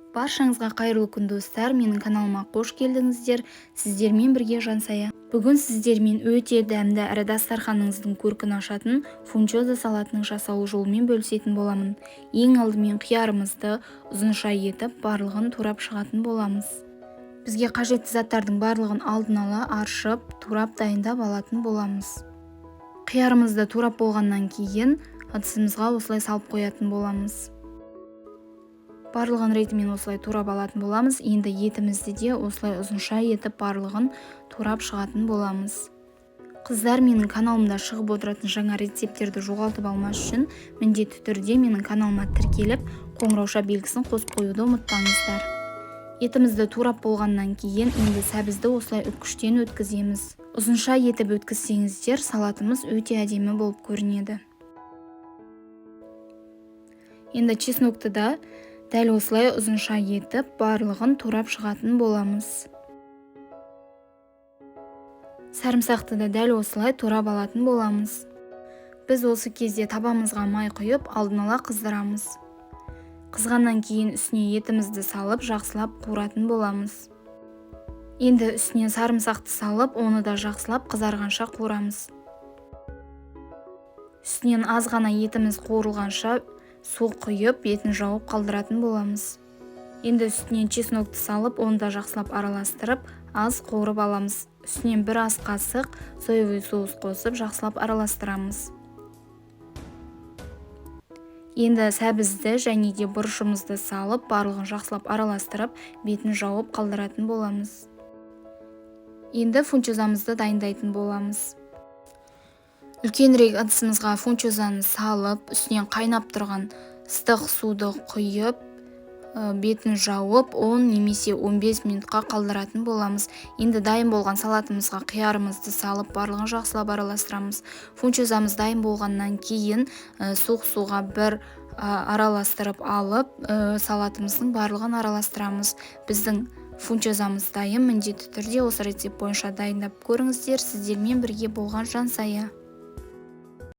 Баршаңызға қайырлы күн, достар! Менің каналыма қош келдіңіздер! Сіздермен бірге Жансая. Бүгін сіздермен өте дәмді әрі дастарханыңыздың көркін ашатын фунчоза салатының жасалу жолымен бөлісетін боламын. Ең алдымен қиярымызды ұзынша етіп барлығын турап шығатын боламыз. Бізге қажетті заттардың барлығын алдын ала аршып, турап дайындап алатын боламыз. Қиярымызды турап болғаннан кейін ыдысымызға осылай салып қоятын боламыз. Барлығын ретімен осылай турап алатын боламыз. Енді етімізді де осылай ұзынша етіп барлығын турап шығатын боламыз. Қыздар, менің каналымда шығып отыратын жаңа рецепттерді жоғалтып алмас үшін міндетті түрде менің каналыма тіркеліп, қоңырауша белгісін қосып қоюды ұмытпаңыздар. Етімізді турап болғаннан кейін енді сәбізді осылай үккіштен өткіземіз. Ұзынша етіп өткізсеңіздер, салатымыз өте әдемі болып көрінеді. Енді чеснокты да дәл осылай ұзынша етіп барлығын турап шығатын боламыз. Сарымсақты да дәл осылай турап алатын боламыз. Біз осы кезде табамызға май құйып, алдын ала қыздырамыз. Қызғаннан кейін үстіне етімізді салып, жақсылап қуыратын боламыз. Енді үстіне сарымсақты салып, оны да жақсылап қызарғанша қуырамыз. Үстінен аз ғана етіміз қуырылғанша су құйып, бетін жауып қалдыратын боламыз. Енді үстіне чеснокты салып, оны да жақсылап араластырып, аз қуырып аламыз. Үстінен бір ас қасық соевый соус қосып, жақсылап араластырамыз. Енді сәбізді және де бұрышымызды салып, барлығын жақсылап араластырып, бетін жауып қалдыратын боламыз. Енді фунчозамызды дайындайтын боламыз. Үлкенірек ыдысымызға фунчозаны салып, үстінен қайнап тұрған ыстық суды құйып, бетін жауып, 10 немесе 15 минутқа қалдыратын боламыз. Енді дайын болған салатымызға қиярымызды салып, барлығын жақсылап араластырамыз. Фунчозамыз дайын болғаннан кейін суық суға бір араластырып алып, салатымыздың барлығын араластырамыз. Біздің фунчозамыз дайын. Міндетті түрде осы рецепт бойынша дайындап көріңіздер. Сіздермен бірге болған Жансая.